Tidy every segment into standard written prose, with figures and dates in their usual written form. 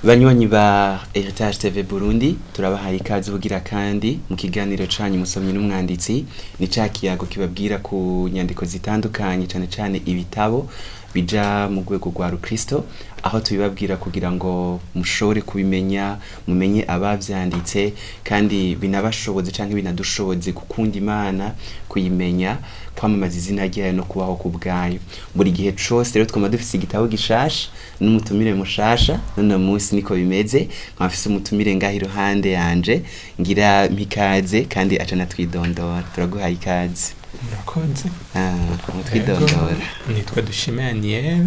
Banywanyi ba Heritage TV Burundi, turabahaye ikaze bugira kandi mu kiganiro canyu Musomyi n'Umwanditsi. Ni ca kiyago kibabwira ku nyandiko zitandukanye, cane cane ibitabo bija mu rwego rwa Rukristo, aho tubibabwira kugira ngo mushobore kubimenya, mumenye abavyanditse, kandi binabashoboze canke binadushoboze gukunda Imana, kuyimenya, kwamamaza izina ryayo no kubaho ku bwayo. Buri gihe cose rero twama dufise igitabo gishasha n'umutumire mushasha. None munsi niko bimeze, nkaba mfise umutumire ngaho iruhande yanje, ngira mpikaze kandi aca natwidondora. Turaguhaye ikaze. Murakoze. Mutwidondora. Yego, nitwa Dushime Aniel.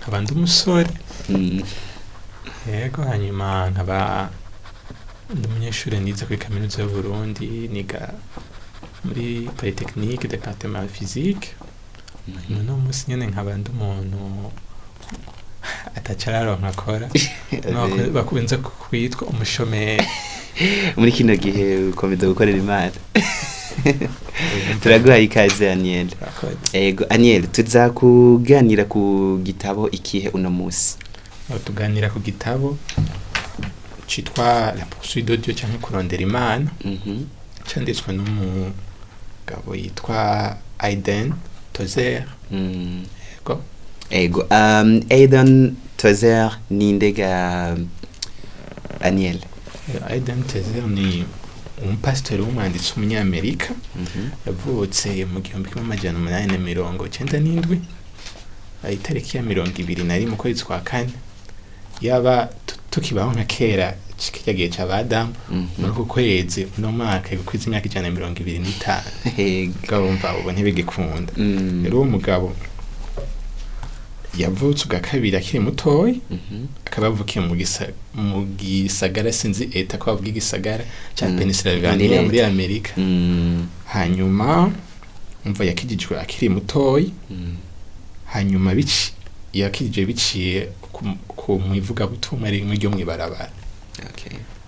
Nkaba ndi umusore. Yego, hanyuma nkaba ndi umunyeshure nize kuri Kaminuza y'Uburundi, niga muri Polytechnique, département ya physique. Hanyuma uno munsi nyene nkaba ndi umuntu ataca araronka akora, bakunze kwitwa umushomeri. Muri kino gihe ukomeza gukorera Imana. Turaguhaye ikaze, Aniel. Murakoze. Ego Aniel, tuza kuganira ku gitabo ikihe uno munsi? Aho tuganira ku gitabo citwa La Poursuite de Dieu canke Kurondera Imana, canditswe n'umugabo yitwa Aiden Tozer. Yego. Ego, Aidan Tozer ni ndega, Aniel? Aiden Tozer ni umupasitori w'umwanditsi w'umunyamerika. Yavutse mu 1897, itariki ya 21 ukwezi kwa kane. Yaba tukibaho nka kera, kirya gihe ca ba Adamu, muri uku kwezi uno mwaka gukwiza imyaka 125. Mugabo mva ubu ntibigikunda. Rero uwo mugabo yavutse ubwa kabiri akiri mutoyi, akaba yavukiye mu gisagara, sinzi eta ko bavuga igisagara, ca Pennsylvania Muri muri leta. Amerika. Hanyuma umva yakijijwe akiri mutoyi. Hanyuma bici yakijije biciye ku mwivugabutumwa rimwe ryo mw'ibarabara.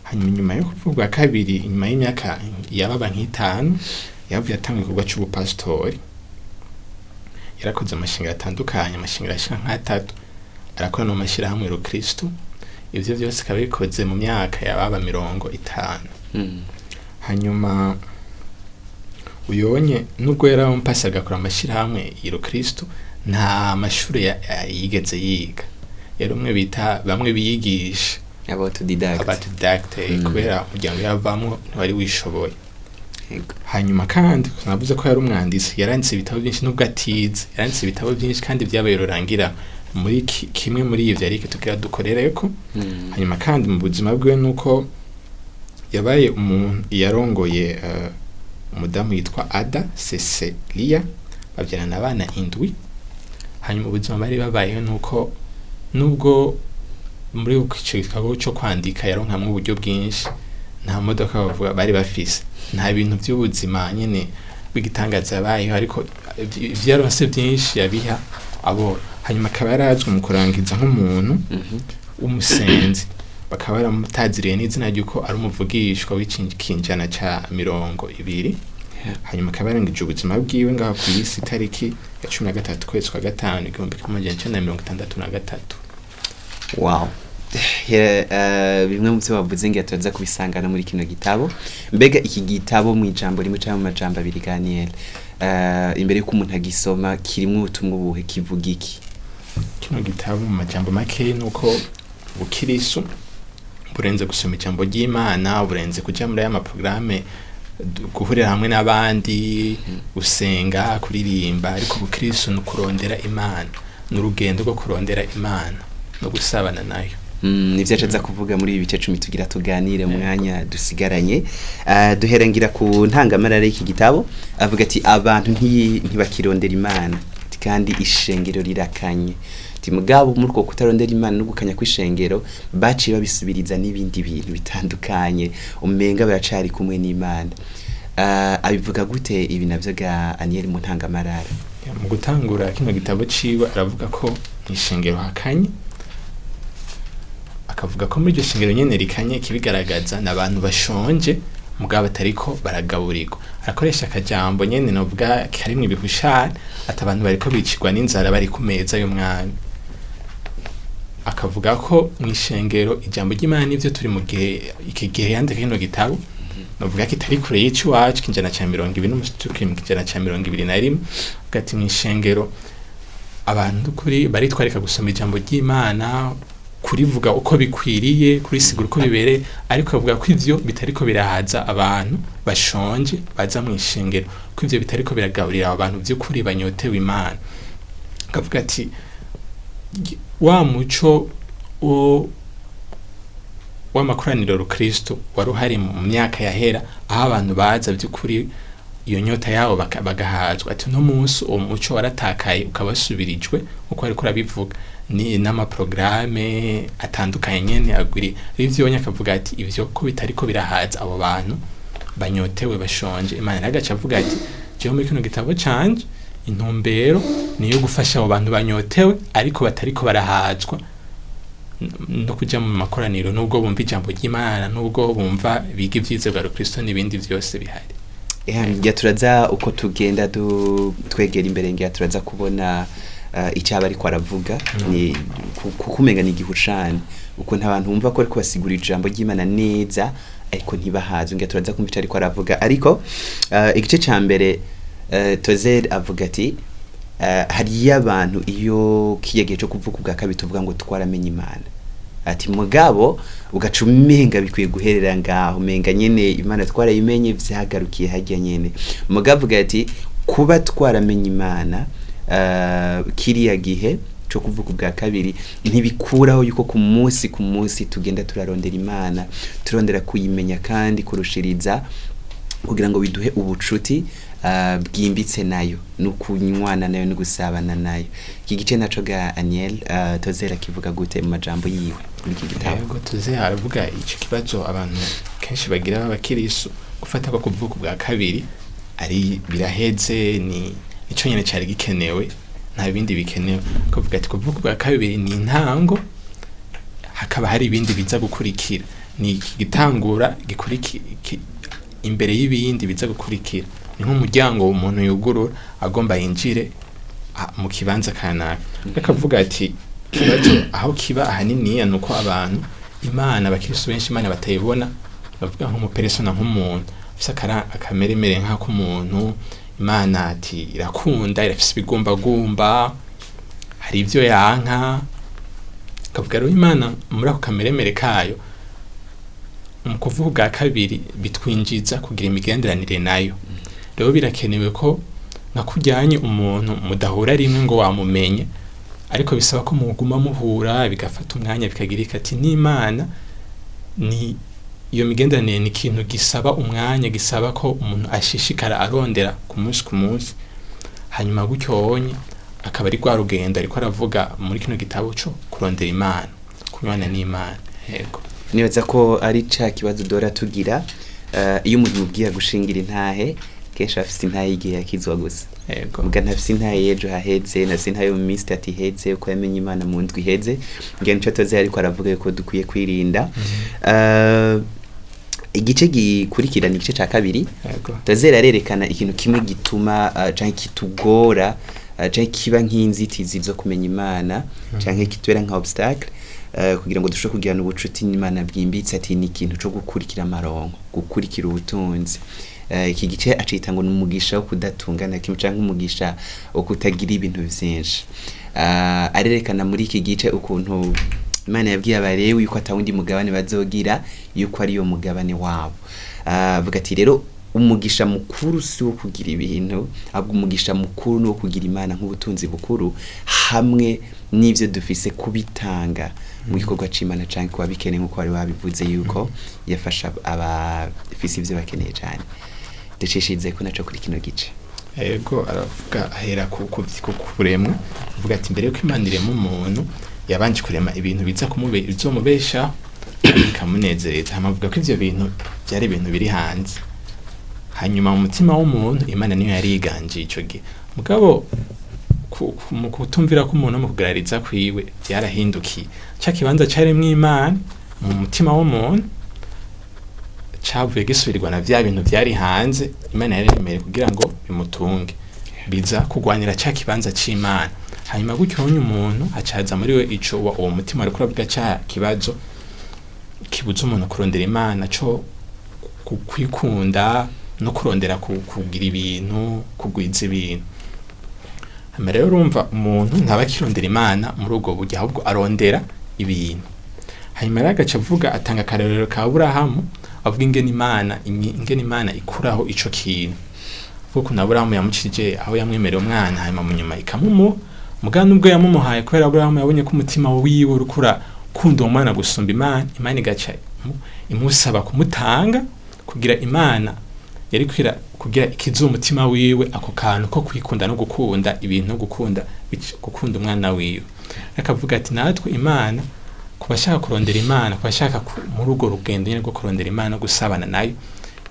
Hanyuma inyuma yo kuvuga ubwa kabiri, inyuma y'imyaka yababa nk'itanu, yavuye atanga igikorwa c'ubupasitori. Yarakoze amashengero atandukanye, amashengero ashika nk'atatu, arakora no mu mashirahamwe rukristo. Ivyo vyose akaba bikoze mu myaka yababa 50. Hanyuma uyonye nubwo yari umupasi agakora amashirahamwe rukristo, nta mashuri yigeze yiga. Yari umwe bita bamwe biyigisha, Autodidacte. Autodidacte, kubera umuryango yavamwo ntiwari wishoboye. Hanyuma kandi navuze ko yari umwanditsi, yaranditse ibitabo byinshi nubwo atize. Yaranditse ibitabo byinshi kandi byabaye rurangira muri kimwe muri ivyo ariko tugira dukorereko. Hanyuma kandi mu buzima bwiwe nuko yabaye umuntu yarongoye umudamu yitwa Ada Cecilia, babyarana abana indwi. Hanyuma ubuzima bari babayeho nuko nubwo muri ico gikorwa co kwandika yaronkamwo uburyo bwinshi, nta modoka bavuga bari bafise, nta bintu by'ubuzima nyene bw'igitangaza yabayeho, ariko ivyo yaronse byinshi yabiha abo. Hanyuma akaba yarazwi mu kurangiza nk'umuntu w'umusenzi, bakaba baramutaziriye n'izina ry'uko ari umuvugishwa w'ikinjana ca 20. Hanyuma akaba yarangije ubuzima bwiwe ngaho ku isi itariki ya 13 kwezi kwa gatanu 1963. Wow. Bimwe mu byo bavuze ngira turaza kubisangana muri kino gitabo. Mbega iki gitabo mu ijambo rimwe cyangwa mu majambo abiri, Daniel, imbere yuko umuntu agisoma, kirimwo ubutumwa ubuhe? Kivuga iki? Kino gitabo mu majambo make nuko ubukirisu burenze gusoma ijambo ry'Imana, burenze kuja muri aya maporogaramu, guhurira hamwe n'abandi, gusenga, kuririmba. Ariko ubukirisu ni ukurondera Imana, ni urugendo rwo kurondera Imana no gusabana nayo. Nivyo acaza kuvuga muri ibi bice 10 tugira tuganire mu mwanya dusigaranye. Duherangira ku ntangamarara y'iki gitabo, avuga ati abantu ntibakirondera Imana. Ati kandi ishengero rirakanye. Ati mugabo muri uko kutarondera Imana no gukanya kw'ishengero, baciye babisubiriza n'ibindi bintu bitandukanye, umenga baracari kumwe n'Imana. Abivuga gute ibi navyo ga Aniel mu ntangamarara? Mu gutangura kino gitabo ciwe aravuga ko mw'ishengero hakanye, akavuga ko muri iryo shengero nyene rikanye ikibigaragaza ni abantu bashonje mugabo batariko baragaburirwa. Arakoresha akajambo nyene novuga karimwo ibihushane, ati abantu bariko bicirwa n'inzara bari ku meza y'umwami. Akavuga ko mu ishengero ijambo ry'Imana nivyo turi mu gihe iki gihe yandika kino gitabo, navuga ko itari kure y'iwacu, kinjana ca 20 n'umusi mu kijana ca 21. Avuga ati mu ishengero abantu kuri baritwarika gusoma ijambo ry'Imana, kurivuga uko bikwiriye, kurisigura uko bibereye, ariko avuga ko ivyo bitariko birahaza abantu bashonje baza mu ishengero, ko ivyo bitariko biragaburira abantu vy'ukuri banyotewe Imana. Akavuga ati wa muco wo w'amakoraniro rukristo wari uhari mu myaka yahera, aho abantu baza by'ukuri iyo nyota yabo bagahazwa, ati no munsi uwo muco waratakaye ukabasubirijwe uko ariko urabivuga ni n'amaprograme atandukanye nyene agwiri ivyo. Akavuga ati ivyo ko bitariko birahaza abo bantu banyotewe bashonje Imana. Agaca avuga ati jewe muri kino gitabo canje intumbero niyo gufasha abo bantu banyotewe ariko batariko barahazwa no kuja mu makoraniro, nubwo bumva ijambo ry'Imana, nubwo bumva biga ivyizerwa Kristo n'ibindi vyose bihari. Ngira turaza uko tugenda twegera imbere, ngira turaza kubona icyo aba ariko aravuga ni kuko umenga ni igihushane ukuntu abantu bumva ko ariko basigura ijambo ry'Imana neza ariko ntibahaze. Ngira turaza kumva icyo ariko aravuga, ariko igice ca mbere, Tozer avuga ati hariyo abantu iyo kiya gihe cyo kuvuka ubwa kabiri tuvuga ngo twaramenye Imana, ati mugabo ugaca umenga bikwiye guherera ngaho, umenga nyene Imana twarayimenye vyagarukiye harya nyene. Mugabo avuga ati kuba twaramenye Imana kiriya gihe cyo kuvuka ubwa kabiri ntibikuraho yuko ku munsi ku munsi tugenda turarondera Imana, turondera kuyimenya kandi kurushiriza, kugira ngo biduhe ubucuti bwimbitse nayo, no kunywana nayo, no gusabana nayo. Iki gice naco ga Aniel, Tozera kivuga gute mu majambo yiwe muri iki gitabo? Yego, tuze aravuga ico kibazo abantu kenshi bagira b'abakirisu, gufata ko kuvuka ubwa kabiri ari biraheze, ni ico nyene cari gikenewe, nta bindi bikenewe. Kuvuga ati kuvuka ubwa kabiri ni intango, hakaba hari ibindi biza gukurikira, ni igitangura imbere y'ibindi biza gukurikira, ni nk'umuryango umuntu yugurura agomba yinjire mu kibanza kanaka. Akavuga ati ikibazo aho kiba ahaniniya ni uko abantu Imana, abakristo benshi Imana batayibona bavuga nk'umuperesona, nk'umuntu afise akameremere nk'ak'umuntu. Imana ati irakunda, irafise ibigumbagumba, hari ibyo yanka. Akavuga rero Imana muri ako kameremere kayo, mu kuvuga ubwa kabiri bitwinjiza kugira imigenderanire nayo. Rero birakenewe ko nka kujyanye umuntu mudahura rimwe ngo wamumenye, ariko bisaba ko muguma muhura, bigafata umwanya, bikagira ikati n'Imana ni iyo migenderanire ni ikintu gisaba umwanya, gisaba ko umuntu ashishikara arondera ku munsi ku munsi. Hanyuma gutyo wonye akaba ari rwa rugendo ariko aravuga muri kino gitabo cyo kurondera Imana, kunywana n'Imana. Yego. Nibaza ko ari ca kibazo dora tugira, iyo umuntu mubwiye gushingira intahe, kenshi afise intahe y'igihe yakizwa gusa. Muga ntafise intahe y'ejo haheze, ntafise intahe yo mu minsi itatu iheze, uko yamenye Imana mu ndwi iheze. Ngira nico Toze ariko aravuga yuko dukwiye kwirinda. Igice gikurikira ni igice ca kabiri. Tozera arerekana ikintu kimwe gituma canke kitugora, canke kiba nk'inzitizi zo kumenya Imana, canke kitubera nka obstacle kugira ngo dushobore kugirana ubucuti n'Imana bwimbitse. Ati ni ikintu co gukurikira amaronko, gukurikira ubutunzi. Iki gice acita ngo ni umugisha wo kudatungana kimwe canke umugisha wo kutagira ibintu vyinshi. Arerekana muri iki gice ukuntu Imana yabwiye Abalewi yuko atawundi mugabane bazogira, yuko ariyo mugabane wabo. Avuga ati rero umugisha mukuru si wo kugira ibintu, ahubwo umugisha mukuru ni uwo kugira Imana nk'ubutunzi bukuru, hamwe n'ivyo dufise kubitanga mu gikorwa c'Imana canke kuba bikeneye, nk'uko wari wabivuze yuko yafasha abafise ivyo bakeneye cane. Ducishirize ko naco kuri kino gice. Yego, aravuga ahera ku kuremwa, avuga ati mbere yuko Imana irema umuntu yabanje kurema ibintu biza bizomubesha bikamunezereza. Hama avuga ko ivyo bintu byari ibintu biri hanze, hanyuma mu mutima w'umuntu Imana niyo yari yiganje ico gihe. Mugabo mu kutumvira k'umuntu, mu kugarariza kwiwe, byarahindukiye ca kibanza carimwo Imana mu mutima w'umuntu cavuye gisubirirwa na vya bintu vyari hanze Imana yari yemereye kugira ngo bimutunge, biza kugwanira ca kibanza c'Imana. Hanyuma gutyo honye umuntu acaza muri we ico uwo mutima ariko uravuga ca kibazo kibuza umuntu kurondera Imana, co kwikunda no kurondera kugira ibintu, kugwiza ibintu. Hanyuma rero urumva umuntu ntaba akirondera Imana muri ubwo buryo, ahubwo arondera ibintu. Hanyuma rero agaca avuga, atanga akarorero ka Aburahamu, avuga ingene Imana ingene Imana ikuraho ico kintu, kuko na Aburahamu yamucije aho yamwemerera umwana, hanyuma mu nyuma ikamumuha. Mugabo nubwo yamumuhaye, kubera Aburahamu yabonye ko umutima wiwe uriko urakunda uwo mwana gusumba Imana, Imana igaca imusaba kumutanga, kugira Imana yari kwira kugira ikize umutima wiwe ako kantu ko kwikunda no gukunda ibintu no gukunda gukunda umwana wiwe. Akavuga ati natwe Imana, ku bashaka kurondera Imana, ku bashaka muri urwo rugendo nyene rwo kurondera Imana no gusabana nayo,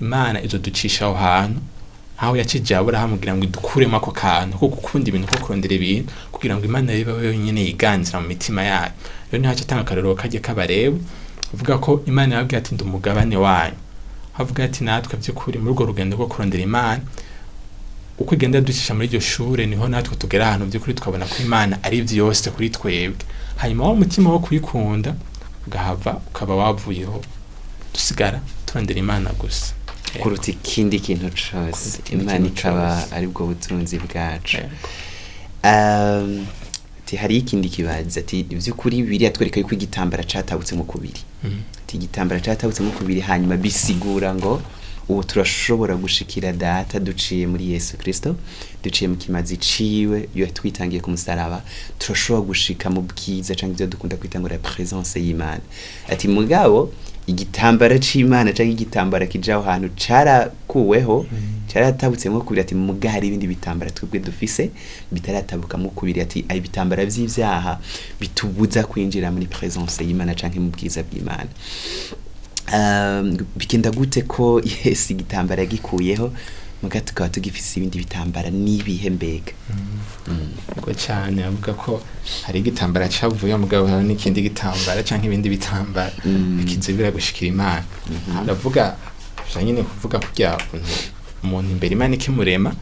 Imana izoducisha aho hantu aho yacije Aburahamu kugira ngo idukuremo ako kantu ko gukunda ibintu, ko kurondera ibintu, kugira ngo Imana ibe yonyene yiganzira mu mitima yayo. Rero niho aca atanga akarorero karya k'Abarewi, avuga ko Imana yababwiye ati ndi umugabane wanyu. Avuga ati natwe by'ukuri muri urwo rugendo rwo kurondera Imana, uko igenda ducisha muri iryo shure, niho natwe tugera ahantu by'ukuri tukabona ko Imana ari vyose kuri twebwe. Hanyuma wa mutima wo kuyikunda ugahava ukaba wavuyeho, dusigara turondera Imana gusa. Kuruta ikindi kintu cose. Kuruta ikindi Imana kintu ikaba cose. aribwo butunzi bwacu. Ati hari ikindi kibazo, ati ivy'ukuri Bibiliya twereka yuko igitambara catabutse mu kubiri. Ati igitambara catabutse mu kubiri, hanyuma bisigura ngo ubu turashobora gushikira Data duciye muri Yesu Kristo, duciye mu kimazi ciwe iyo twitangiye ku musaraba, turashobora gushika mu bwiza canke ivyo dukunda kwita ngo la présence y'Imana. Ati mugabo igitambara c'Imana canke igitambara kija aho hantu carakuweho, caratabutsemo kubiri. Ati muga hari ibindi bitambara twebwe dufise bitaratabukamo kubiri. Ati ayo bitambara vy'ivyaha bitubuza kwinjira muri présence y'Imana canke mu bwiza bw'Imana. Bigenda gute ko Yesu igitambara yagikuyeho, muga tukaba tugifise ibindi bitambara n'ibihe mbega? Ubwo cyane avuga ko hari igitambara cavuye, mugabo hari n'ikindi gitambara canke ibindi bitambara bikizibira gushikira Imana. Ndavuga vya nyine kuvuga kurya ukuntu umuntu imbere Imana ikimurema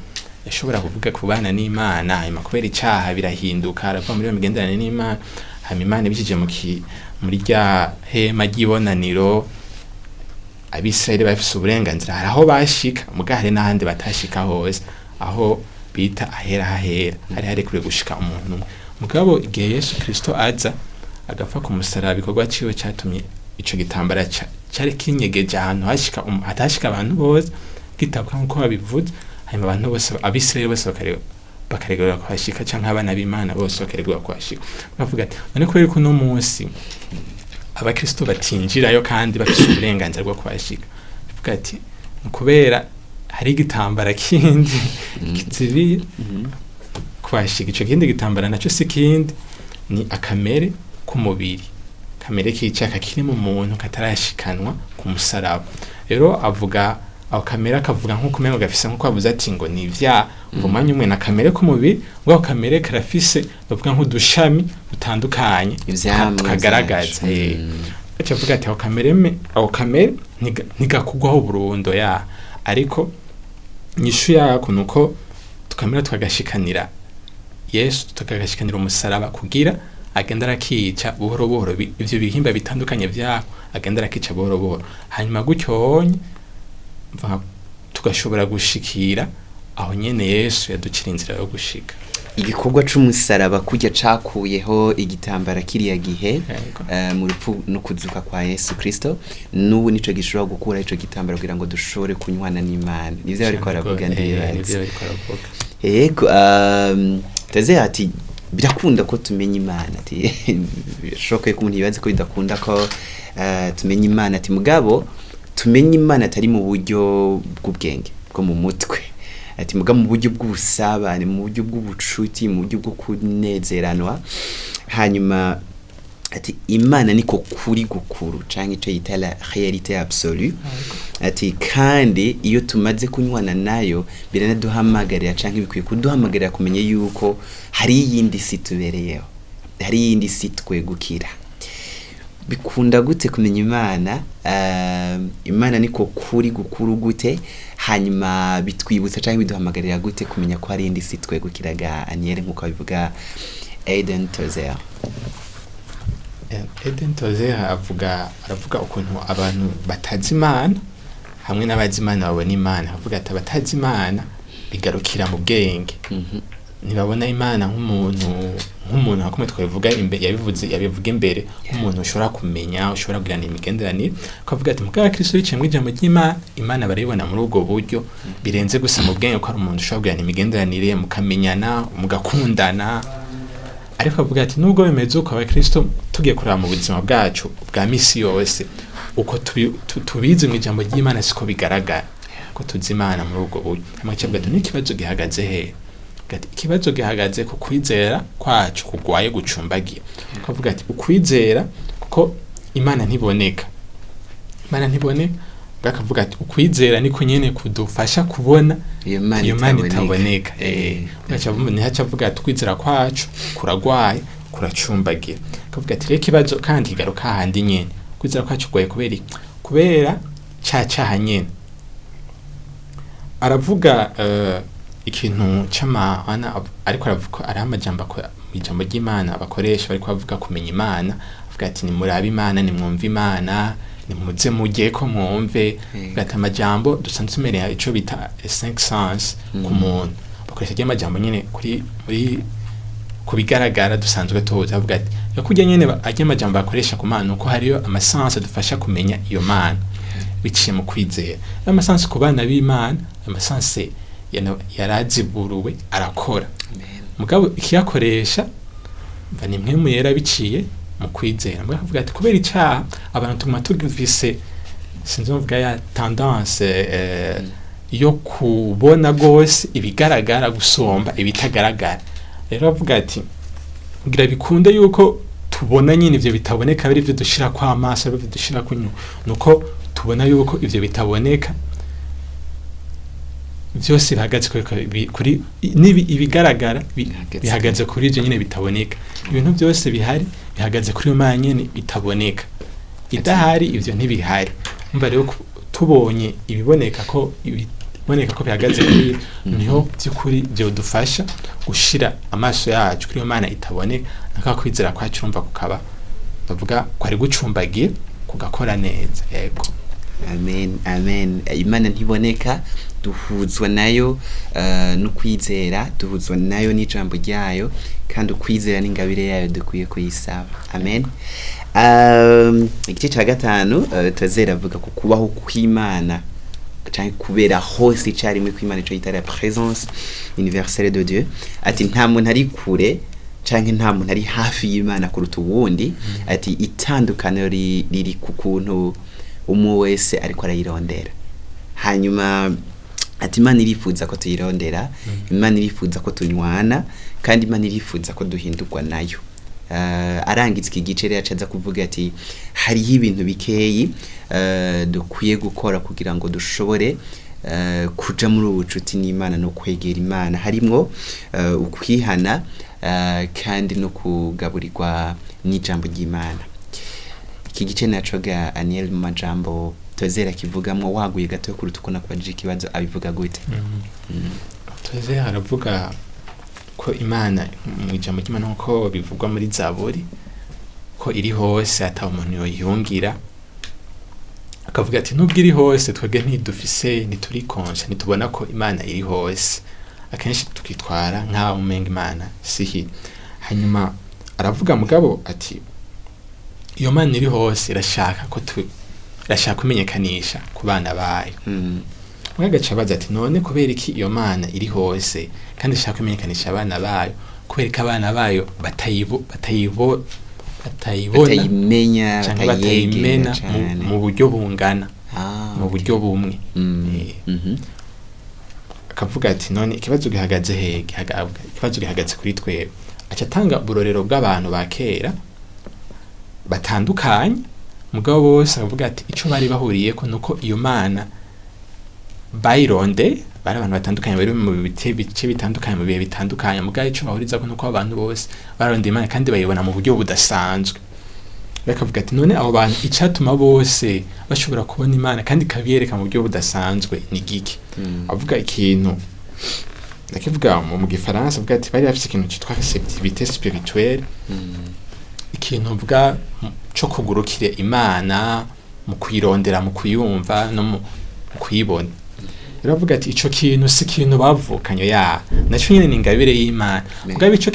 yashobora kuvuga kubana n'Imana, hanyuma kubera icaha birahinduka, arava muri iyo migenderanire n'Imana. Hanyuma Imana ibicije muri rya hema ry'ibonaniro, Abisirayeli bafise uburenganzira, hari aho bashika, muga hari n'ahandi batashika hose, aho bita ahera hahera hari harekuriwe gushika umuntu umwe. Mugabo igihe Yesu Kristo aza agapfa ku musaraba, igikorwa ciwe catumye ico gitambara cari kinyegeje ahantu hashika hatashika abantu bose gitabwa nk'uko babivuze. Hanyuma abantu bose, Abisirayeli bose bakaregura kuhashika, canke abana b'Imana bose bakaregura kuhashika. Bavuga ati none kubera ko uno munsi abakristo batinjirayo kandi bafise uburenganzira bwo kuhashika, bavuga ati ni kubera hari igitambara kindi kizibiye kuhashika. Ico kindi gitambara naco si kindi, ni akamere k'umubiri, kamere k'icaka kiri mu muntu katarashikanwa ku musaraba. Rero avuga ako kamere, akavuga nk'uko umengo gafise, nk'uko avuze ati ngo ni ivyaha ngo umwanya umwe na kamere k'umubiri, ngo ako kamere karafise bavuga nk'udushami dutandukanye Ivyamwa tukagaragaza. vyacu. Aca avuga ati ako kamere ako kamere ntigakugwaho burundu ya, ariko inyishu yako nuko tukamera tukagashikanira Yesu, tukagashikanira umusaraba, kugira agenda arakica buhoro buhoro ivyo bihimba bitandukanye vyako, agenda arakica buhoro buhoro. Hanyuma gutyo honye tugashobora gushikira aho nyene Yesu yaducira inzira yo gushika. Igikorwa c'umusaraba kurya cakuyeho igitambara kiriya gihe, mu rupfu no kuzuka kwa Yesu Kristo, n'ubu nico gishobora gukura ico gitambara kugira ngo dushobore kunywana n'Imana. Nivyo bariko baravuga, ndibaza. Nivyo bariko baravuga. Yego, taze ati birakunda ko tumenya Imana. Ati birashoboka ko umuntu yibaza ko bidakunda ko tumenya Imana. Ati mugabo tumenye Imana atari mu buryo bw'ubwenge bwo mu mutwe, ati mugabo mu buryo bw'ubusabane, mu buryo bw'ubucuti, mu buryo bwo kunezeranwa. Hanyuma ati Imana niko kuri gukuru canke ico yita la réalité absolue. Ati kandi iyo tumaze kunywana nayo biranaduhamagarira canke bikwiye kuduhamagarira kumenya yuko hari iyindi si tubereyeho, hari iyindi si twegukira. Bikunda gute kumenya Imana? Imana niko kuri gukuru gute? Hanyuma bitwibutsa canke biduhamagarira gute kumenya ko hari iyindi si twegukiraga, Aniel, nkuko babivuga? Eden Tozer? Eden Tozer aravuga ukuntu abantu batazi Imana hamwe n'abazi Imana babona Imana. Avuga ati abatazi Imana bigarukira mu bwenge, ntibabona Imana nk'umuntu nka kumwe twabivuga imbere, yabivuze, yabivuga imbere, nk'umuntu ushobora kumenya, ushobora kugirana imigenderanire. Akavuga ati mugabo Kristo biciye mu ijambo ry'Imana, Imana barayibona muri ubwo buryo birenze gusa mu bwenge, ko ari umuntu ushobora kugirana imigenderanire, mukamenyana, mugakundana. Ariko avuga ati nubwo bimeze uko, abakristo tugiye kureba mu buzima bwacu bwa misi yose, uko tubizi mu ijambo ry'Imana siko bigaragara ko tuzi Imana muri ubwo buryo. Hama aca avuga ati n'ikibazo gihagaze hehe? Avuga ati ikibazo gihagaze ku kwizera kwacu kugwaye, gucumbagiye. Akavuga ati ukwizera, kuko Imana ntiboneka, Imana ntiboneka. Akavuga ati ukwizera niko nyene kudufasha kubona iyo Mana iyo Mana itaboneka. Niho avuga ati ukwizera kwacu kuragwaye, kuracumbagira. Akavuga ati rero ikibazo kandi kigaruka hahandi nyene, ukwizera kwacu kugwaye kubera iki? Kubera ca caha nyene. Aravuga ikintu c'amana, ariko aravuga ari amajambo ijambo ry'Imana bakoresha bariko bavuga kumenya Imana. Avuga ati nimurabe Imana, nimwumve Imana, nimuze mujye ko mwumve. Avuga ati amajambo dusanzwe tumenyereye, ico bita cinq sens ku muntu, bakoresha rya majambo nyene kuri muri ku bigaragara dusanzwe tuzi. Avuga ati yakurya nyene arya amajambo bakoresha ku Mana, uko hariyo amasansi adufasha kumenya iyo Mana biciye mu kwizera. Amasansi ku bana b'Imana, amasansi yaraziburuwe, arakora. Mugabo ikiyakoresha mva ni mwe yera biciye mu kwizera. Mugabo akavuga ati kubera icaha abantu tuguma tugifise, sinzi mvuga ya tendance yo kubona gose ibigaragara gusomba ibitagaragara. Rero avuga ati kugira bikunde yuko tubona nyine ivyo bitaboneka, biri ivyo dushira kwa amaso, biri ivyo dushira kunyu, nuko tubona yuko ivyo bitaboneka vyose bihagaze kuri nibi ibigaragara bihagaze kuri ivyo nyine bitaboneka. Ibintu byose bihari bihagaze kuri iyo Mana nyene itaboneka. Idahari ivyo ntibihari. Umva rero tubonye ibiboneka ko bihagaze kuri, niho by'ukuri byodufasha gushira amaso yacu kuri iyo Mana itaboneka, naka kwizera kwacu urumva kukaba bavuga kwari gucumbagiye kugakora neza. Yego. Amen, amen. Imana ntiboneka, duhuzwa nayo no kwizera, duhuzwa nayo n'ijambo ryayo, kandi ukwizera n'ingabire yayo dukwiye kuyisaba. Amen. Igice cya gatanu, Tozera avuga ku kubaho kw'Imana canke kubera hose icarimwe kw'Imana, ico yita la présence universelle de Dieu. Ati nta muntu ari kure canke nta muntu ari hafi y'Imana kuruta uwundi. Ati itandukaniro riri ku kuntu umwe wese ariko arayirondera. Hanyuma ati Imana irifuza ko tuyirondera, Imana irifuza ko tunywana, kandi Imana irifuza ko duhindurwa nayo. Arangiza iki gice rero acaza kuvuga ati hariho ibintu bikeyi dukwiye gukora kugira ngo dushobore kuja muri ubu bucuti n'Imana no kwegera Imana, harimwo ukwihana, kandi no kugaburirwa n'ijambo ry'Imana. Iki gice naco ga Aniel, mu majambo Tozera kivugamwo waguye gato kuruta uko nakubajije ikibazo, abivuga gute? Tozera aravuga ko Imana mu ijambo ry'Imana, nkuko bivugwa muri Zaburi, ko iri hose ata umuntu yoyihungira. Akavuga ati nubwo iri hose, twebwe ntidufise, ntituri conscients, ntitubona ko Imana iri hose. Akenshi tukitwara nk'aho umenga Imana sihi. Hanyuma aravuga mugabo ati iyo Mana iri hose irashaka ko tu irashaka kumenyekanisha ku bana bayo. Mwe agaca abaza ati none kubera iki iyo Mana iri hose kandi ishaka kumenyekanisha abana bayo, kubera ko abana bayo batayibona batayimenya, canke batayegera batayimena cane mu buryo bungana, mu buryo bumwe? Akavuga ati none ikibazo gihagaze hehe? Ikibazo gihagaze kuri twebwe. Aca atanga uburorero bw'abantu ba kera batandukanye, mugabo bose akavuga ati ico bari bahuriyeko nuko iyo Mana bayironde. Bari abantu batandukanye, bari mu bice bitandukanye, mu bihe bitandukanye, mugabo ico bahurizako nuko abantu bose barondeye Imana kandi bayibona mu buryo budasanzwe. Bakavuga ati none abo bantu icatuma bose bashobora kubona Imana kandi ikabiyereka mu buryo budasanzwe ni giki? Avuga ikintu Ndakivuga mu gifaransa, avuga ati bari bafise ikintu citwa réceptivité spirituelle, ikintu mvuga co kugurukira Imana mu kuyirondera, mu kuyumva no mu kuyibona. Rero avuga ati ico kintu si ikintu bavukanye, ya naco nyene ni ingabire y'Imana. Mugabo ico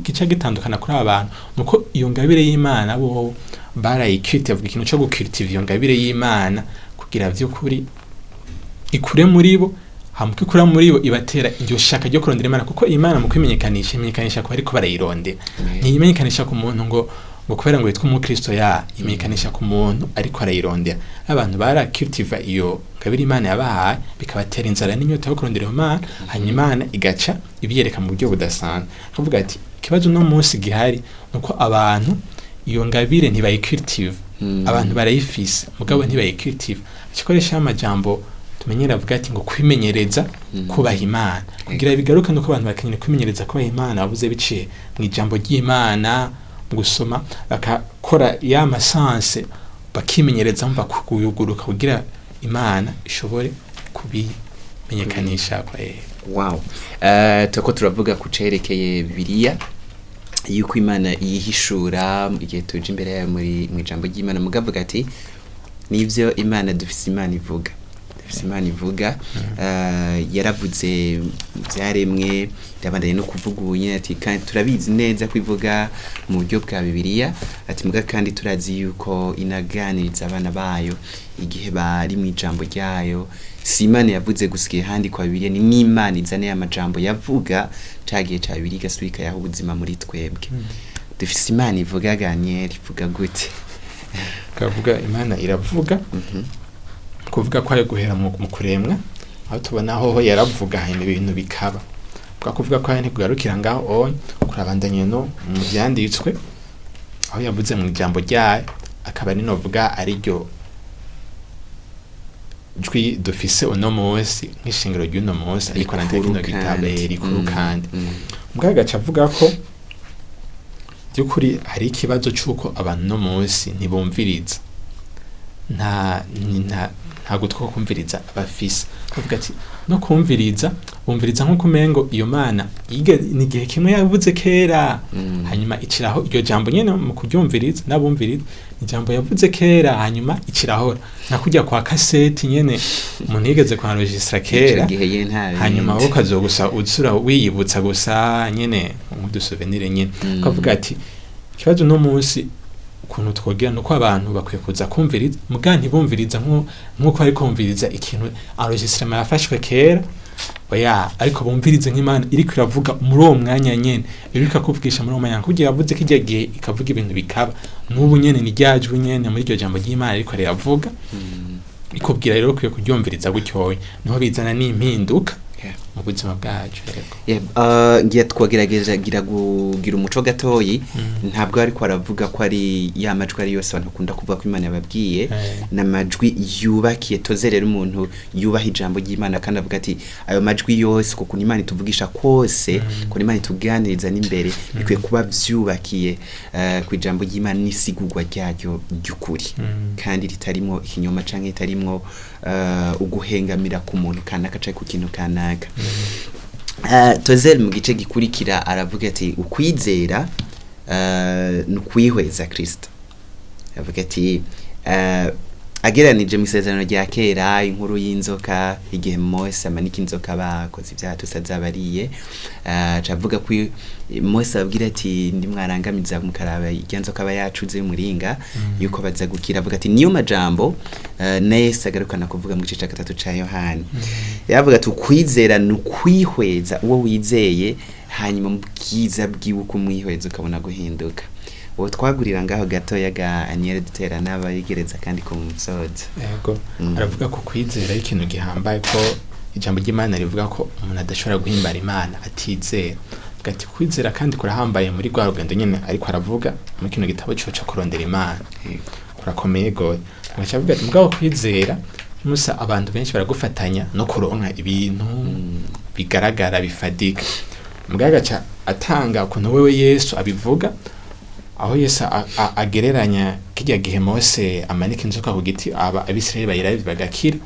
kica gitandukana kuri aba bantu nuko iyo ngabire y'Imana bo barayikirite. Avuga ikintu co gukiritiva iyo ngabire y'Imana kugira vy'ukuri ikure muri bo. Hama uko ikura muri bo, ibatera iryo shaka ryo kurondera Imana, kuko Imana mu kwimenyekanisha imenyekanisha ku bariko barayirondera. Ntiyimenyekanisha ku muntu ngo kubera ngo yitwa umukristo, ya imenyekanisha ku muntu ariko arayirondera. Abantu baracultiva iyo ngabire Imana yabahaye, bikabatera inzara n'inyota yo kurondera iyo Mana, hanyuma Imana igaca ibiyereka mu buryo budasanzwe. Akavuga ati ikibazo uno munsi gihari nuko abantu iyo ngabire ntibayicultiva. Abantu barayifise, mugabo ntibayicultiva. Akikoresha amajambo tumenyera, avuga ati ngo kwimenyereza kubaha Imana kugira bigaruke, nuko abantu bakeneye kwimenyereza kubaha Imana bavuze biciye mu ijambo ry'Imana, mu gusoma, bakakora ya masanse, bakimenyereza mva kuyuguruka kugira Imana ishobore kubimenyekanisha kwa. Wow, turiko turavuga ku cerekeye Bibiliya, yuko Imana yihishura igihe tuje imbere yayo muri mu ijambo ry'Imana. Mugavuga ati nivyo, Imana dufise, Imana ivuga, dufise Imana ivuga. Yaravuze byaremwe, irabandanye no kuvuga ubu nyene. Ati kandi turabizi neza ko ivuga mu buryo bwa Bibiliya. Ati muga kandi turazi yuko inaganiriza abana bayo igihe bari mu ijambo ryayo. Si Imana yavuze gusa igihe handikwa Bibiliya, ni n'Imana izane amajambo yavuga ca gihe ca Bibiliya, igasubika yaho ubuzima muri twebwe. Dufise Imana ivuga. Ganiel, ivuga gute? Kavuga Imana iravuga. Kuvuga kwayo guhera mu kuremwa, aho tubona hoho yaravuga hanyuma ibintu bikaba. Bwa kuvuga kwayo ntikugarukira ngaho onye, kurabandanye no mu vyanditswe, aho yavuze mu ijambo ryayo, akaba ari novuga ariryo jwi dufise uno munsi nk'ishingiro ry'uno munsi, ariko arandika kino Rikuru gitabo. kandi. Rikuru. Kandi mbwa agaca avuga ko by'ukuri hari ikibazo c'uko abantu no munsi ntibumviriza, nta gutwi ko kumviriza bafise. Bavuga ati no kumviriza bumviriza nk'uko umengo iyo Mana ni igihe kimwe yavuze kera, hanyuma iciraho iryo jambo nyene. Mu kuryumviriza n'abumviriza ijambo yavuze kera, hanyuma icirahora nka kurya kwa kaseti nyene umuntu yigeze kwa enregistra kera. Ico gihe ye nta Hanyuma bindi. wowe ukazogusa uzura wiyibutsa gusa nyene nk'udusouvenir nyene. Ukavuga ati ikibazo no munsi ukuntu twogira nuko abantu bakwiye kuza kumviriza, muga ntibumviriza nk'uko bari kumviriza ikintu enregistrement yafashwe kera, oya, ariko bumvirize nk'Imana iriko iravuga muri uwo mwanya nyene, iriko ikakuvugisha muri uwo mwanya, kugira yavuze kirya gihe ikavuga ibintu bikaba, n'ubu nyene ni ryajwi nyene muri iryo jambo ry'Imana ariko riravuga, ikubwira. Rero ukwiye kuryumviriza gutyoye, niho bizana n'impinduka mu buzima bwacu, yego. Yeah, ngiye twagerageza gira kugira umuco gatoyi. Ntabwo ariko aravuga ko ari ya majwi ari yose abantu bakunda kuvuga ko Imana yababwiye, n'amajwi yubakiye toze. Rero umuntu yubaha ijambo ry'Imana kandi avuga ati ayo majwi yose, kuko Imana ituvugisha kose, kuko Imana ituganiriza n'imbere, bikwiye kuba vyubakiye ku ijambo ry'Imana n'isigurwa ryaryo ry'ukuri, kandi ritarimo ikinyoma canke ritarimwo uguhengamira ku muntu kanaka canke ku kintu kanaka. Tozel mu gice gikurikira aravuga ati ukwizera ni ukwihweza Kristo. Avuga ati ageranije mu isezerano rya kera inkuru y'inzoka, igihe Mose amanika inzoka bakoze ibyaha tusazabariye, aca avuga ko Mose ababwira ati ndimwarangamiza mukaraba irya nzoka aba yacuze y'umuringa, yuko baza gukira. Avuga ati niyo majambo na Yesu agarukana kuvuga mu gice cya gatatu ca Yohani. Yavuga ati ukwizera ni ukwihweza uwo wizeye, hanyuma mu bwiza bwiwe uko umwihweza ukabona guhinduka. Uwo twagurira ngaho gatoya ga Aniel dutera n'abayegereza kandi ku musozo. Yego. Aravuga ko kwizera ari ikintu gihambaye, ko ijambo ry'Imana rivuga ko umuntu adashobora guhimbara Imana atizera. Avuga ati kwizera kandi kurahambaye muri rwa rugendo nyene ariko aravuga muri kino gitabo ciwe co kurondera Imana. Kurakomeye goye. Agaca avuga ati mugabo kwizera musa abantu benshi baragufatanya no kuronka ibintu bigaragara bifadika. Mugabo agaca atanga ukuntu wewe Yesu abivuga. Aho Yesu agereranya kirya gihe Mose amanika inzoka ku giti, aba Abisirayeli bayirabye bagakira,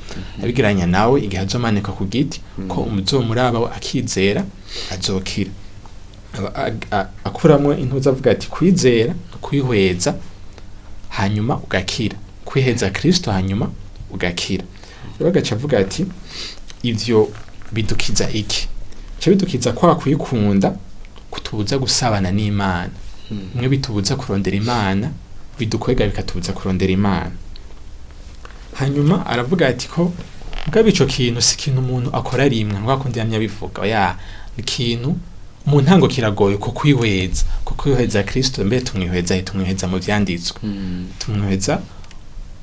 abigereranya nawe igihe azomanika ku giti, ko umuzomuraba we akizera azokira. Akuramwo intuza avuga ati kwizera ni kwihweza hanyuma ugakira, kwiheza Kristo hanyuma ugakira. Rero agaca avuga ati ivyo bidukiza iki? Bica bidukiza kwa kwikunda kutubuza gusabana n'Imana, mwe bitubuza kurondera Imana, bidukwega bikatubuza kurondera Imana. Hanyuma aravuga ati ko mugabo ico kintu si ikintu umuntu akora rimwe, nkuko akundi yamye abivuga, oya, ni ikintu mu ntango kiragoye ko kwihweza, ko kwihweza Kristo. Mbe tumwihweza he? Tumwihweza mu vyanditswe, tumwihweza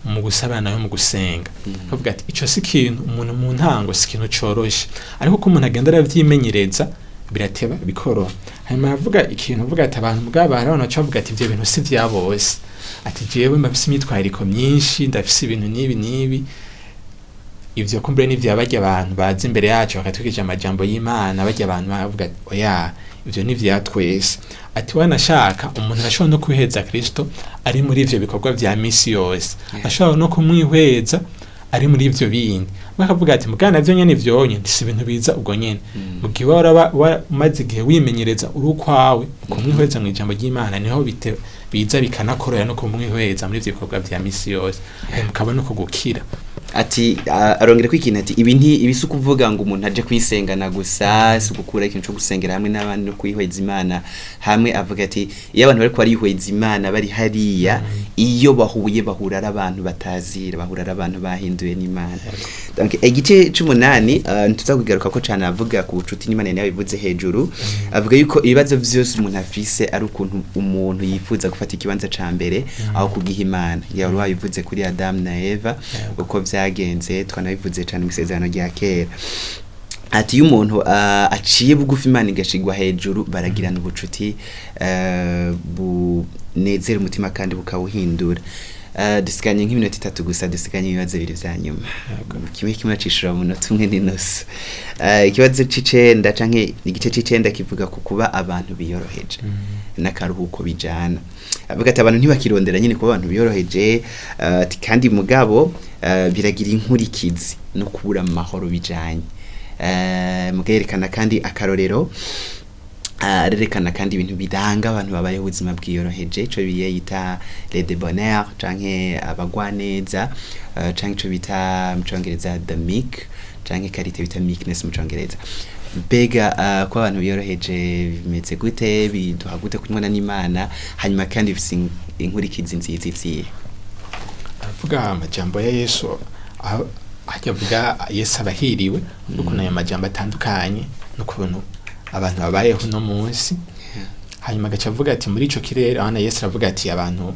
mu gusabana nawe, mu gusenga. Akavuga ati ico si ikintu umuntu mu ntango, si ikintu coroshe, ariko ko umuntu agenda aravyimenyereza birateba bikoroha. Hanyuma aravuga ikintu, avuga ati abantu mugabo hari abantu baca bavuga ati ivyo bintu si vya bose, ati jewe mbafise imyitwarariko myinshi, ndafise ibintu n'ibi n'ibi, ivyo kumbure n'ivya barya abantu baza imbere yacu bakatwigisha amajambo y'Imana, barya abantu bavuga ati oya, ivyo ni vya twese. Ati wanashaka umuntu arashobora no kwiheza Kristo ari muri ivyo bikorwa vya misi yose, ashobora no kumwihweza ari muri ivyo bindi. Bakavuga ati mugana navyo nyene ivyonye si ibintu biza ubwo nyene, mu gihe waraba umaze igihe wimenyereza uri ukwawe kumwihweza mu ijambo ry'Imana, niho biza bikanakorohera no kumwihweza muri ivyo bikorwa vya misi yose, hanyuma ukabona uko gukira. Ati arongera kwikintu ati ibi nti ibi si ukuvuga ngo umuntu aje kwisengana gusa, si ugukura ikintu cyo gusengera hamwe n'abandi no kwihweza Imana hamwe. Avuga ati iyo abantu bariko barihweza Imana bari hariya, iyo bahuye bahura ari abantu batazira, bahura ari abantu bahinduwe n'Imana. Donc igice c'umunani ntituza kugaruka ko cane, avuga ku bucuti n'Imana, nayo bivuze hejuru. Avuga yuko ibibazo vyose umuntu afise ari ukuntu umuntu yifuza gufata ikibanza ca mbere aho kugiha Imana. Yari wabivuze kuri Adam na Eva, uko vyagenze, twanabivuze cane mu isezerano rya kera. Ati iyo umuntu aciye bugufi Imana igashigwa hejuru, baragirana ubucuti bunezera umutima kandi bukawuhindura. Dusiganye nk'iminota 3 gusa, dusiganye ibibazo bibiri vya nyuma, kimwe kimwe acishura mu munota umwe n'inusu. Ikibazo c'icenda canke igice c'icenda kivuga ku kuba abantu biyoroheje n'akaruhuko bijana. Avuga ati abantu ntibakirondera nyine kuba abantu biyoroheje, ati kandi mugabo biragira inkurikizi no kubura amahoro bijanye. Mugerekana kandi akarorero, arerekana kandi ibintu biranga abantu babayeho ubuzima bwiyoroheje, ico biye yita les débonnaires canke abagwaneza, canke ico bita mu congereza the meek, canke qualité bita meekness mu congereza. Mbega kuba abantu biyoroheje bimeze gute? Biduha gute kunywana n'Imana? Hanyuma kandi bifise inkurikizi nziza ivyihe? Aravuga amajambo ya Yesu, aho ajya avuga Yesu abahiriwe, ukuntu ayo majambo atandukanye n'ukuntu abantu babayeho uno munsi. Hanyuma agaca avuga ati muri ico kirere aho na Yesu aravuga ati abantu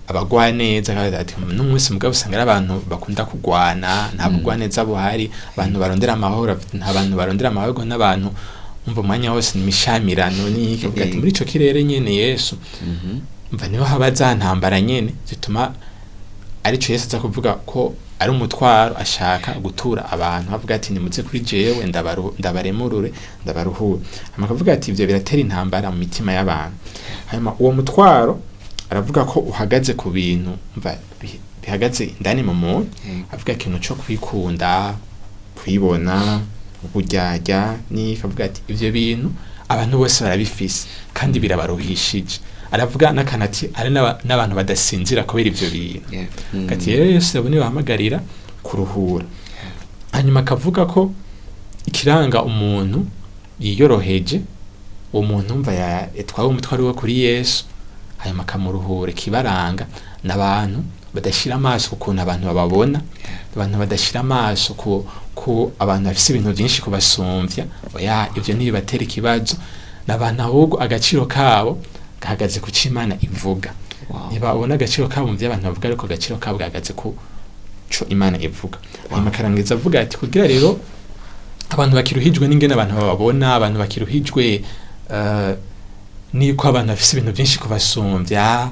abagwaneza, akavuga ati n'umunsi mugabo usanga ari abantu bakunda kugwana, nta bugwaneza buhari, abantu barondera amahoro, nta bantu barondera amahoro, n'abantu umva umwanya wose ni imishamirano n'iki. Avuga ati muri ico kirere nyene Yesu mva niho haba za ntambara nyene zituma arico Yesu aza kuvuga ko ari umutwaro ashaka gutura abantu, avuga ati nimuze kuri jewe ndabaremurure ndabaruhure. Hanyuma akavuga ati ivyo biratera intambara mu mitima y'abantu. Hanyuma uwo mutwaro aravuga ko uhagaze ku bintu mva bihagaze indani mu muntu, avuga ikintu co kwikunda, kwibona, uburyarya n'iki. Avuga ati ivyo bintu abantu bose barabifise kandi birabaruhishije. Aravuga n'akantu ati ari n'abantu badasinzira kubera ivyo bintu. Ati rero Yesu abo niwe bahamagarira kuruhura. Hanyuma akavuga ko ikiranga umuntu yiyoroheje, uwo muntu umva yatwawe umutwaro we kuri Yesu hanyuma akamuruhura, ikibaranga n'abantu badashira amaso ku kuntu abantu bababona, abantu badashira amaso ku abantu bafise ibintu byinshi kubasumvya, oya ivyo ntibibatera ikibazo, n'abantu ahubwo agaciro kabo gahagaze ku co Imana ivuga. Ntibabona agaciro kabo mu vyo abantu bavuga, ariko agaciro kabo gahagaze ku co Imana ivuga. Hanyuma akarangiza avuga ati kugira rero abantu bakiruhijwe n'ingene abantu bababona, abantu bakiruhijwe niko abantu bafise ibintu byinshi kubasumvya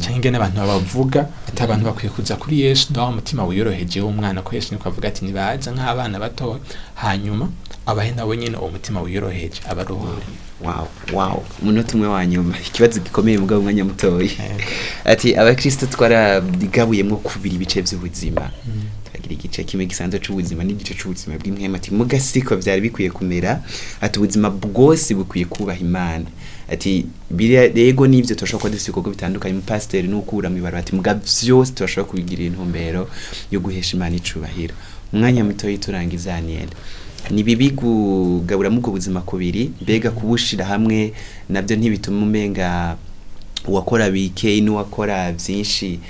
canke ingene abantu babavuga, ati abantu bakwiye kuza kuri Yesu ndaho umutima wiyoroheje w'umwana, ko Yesu niko avuga ati nibaza nk'abana bato, hanyuma abahe nabo nyene uwo mutima wiyoroheje abaruhure. Wow, wow. Umunota umwe wa nyuma, ikibazo gikomeye mugabo umwanya mutoya. Yego. Ati abakristo twaragabuyemwo kubiri ibice vy'ubuzima, turagira igice kimwe gisanzwe c'ubuzima n'igice c'ubuzima bw'impwemu. Ati muga siko vyari bikwiye kumera. Ati ubuzima bwose bukwiye kubaha Imana. Ati biriya rego n'ivyo turashobora kuba dufise ibikorwa bitandukanye, umupasiteri n'ukura mw'ibarabara. Ati muga vyose turashobora kubigirira intumbero yo guhesha Imana icubahiro. Umwanya mutoya turangiza, Daniel, ni bibi kugaburamo ubwo buzima kubiri? Mbega kubushira hamwe nabyo ntibituma umenga uwakora bike n'uwakora byinshi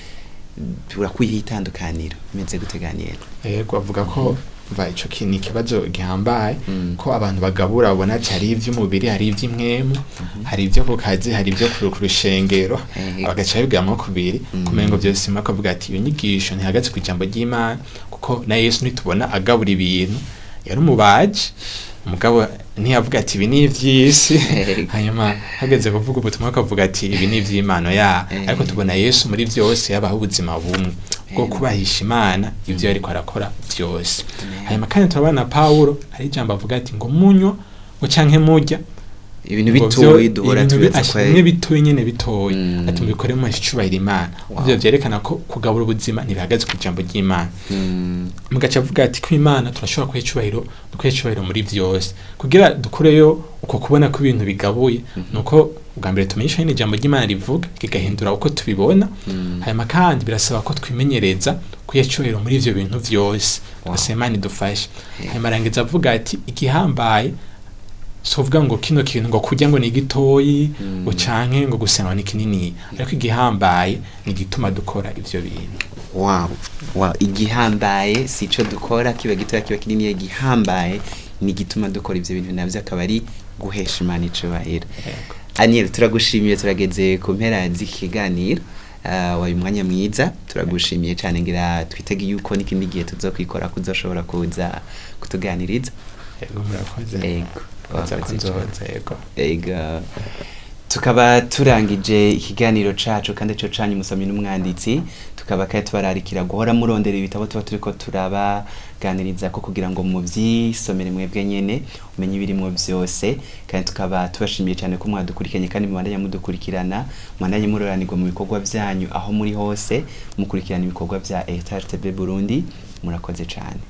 turakwiye itandukaniro? Bimeze gute, Daniel? Yego, avuga ko mva ico ni ikibazo gihambaye, ko abantu bagabura babona ati hari ivy'umubiri, hari ivy'impwemu, hari ivyo ku kazi, hari ivyo ku rushengero, bagaca bigamwo kubiri, kumengo vyose. Imwe akavuga ati iyo nyigisho ntihagaze ku ijambo ry'Imana, kuko na Yesu ntitubona agabura ibintu. Yari umubaji, umugabo ntiyavuga ati ibi ni ivy'isi, hanyuma hageze kuvuga ubutumwa akavuga ati ibi ni ivy'Imana ya. Ariko tubona Yesu muri vyose yabaho ubuzima bumwe bwo kubahisha Imana ivyo yariko arakora vyose. Hanyuma kandi turabona na Pawulo hari ijambo avuga ati ngo munywa ngo canke murya, ibintu ngo bitoyi duhora ibintu tubibaza ko bimwe bitoyi nyene bitoyi, ati mubikore mu icubahiro Imana. Ivyo vyerekana ko kugabura ubuzima ntibihagaze ku ijambo ry'Imana. Mugaca avuga ati ko Imana turashobora kuha icubahiro, dukuha icubahiro muri vyose. Kugira dukureyo uko kubona ko ibintu bigabuye, nuko ubwa mbere tumenyesha nyene ijambo ry'Imana rivuga, kigahindura uko tubibona. Hanyuma kandi birasaba ko twimenyereza kuha icubahiro muri ivyo bintu vyose. Gusa Imana idufashe. Hanyuma arangiza avuga ati igihambaye si uvuga ngo kino kintu, ngo kurya ngo ni gitoyi, ngo canke ngo gusenga ni kinini, ariko igihambaye ni igituma dukora ivyo bintu. Wow, igihambaye si ico dukora, kiba gitoya kiba kinini, igihambaye ni igituma dukora ivyo bintu, navyo akaba ari guhesha Imana icubahiro. Yego. Aniel, turagushimiye, turageze ku mpera z'ikiganiro. Wabaye umwanya mwiza, turagushimiye cyane. Ngira twitege yuko n'ikindi gihe tuzokwikora kuzoshobora kuza kutuganiriza. Yego, murakoze. Ego. Baza Wakoze cane. kunzoza, yego. Ego. Tukaba turangije ikiganiro cacu kandi ico canyu umusomyi n'umwanditsi, tukaba kandi tubararikira guhora murondera ibitabo tuba turiko turabaganiriza ko kugira ngo muvyisomere mwebwe nyene umenye ibirimwo vyose. Kandi tukaba tubashimiye cyane ko mwadukurikiranye, kandi mubandanya mudukurikirana, mubandanye muroranirwa mu bikorwa vyanyu aho muri hose, mukurikirana ibikorwa vya Heritage TV Burundi. Murakoze cane.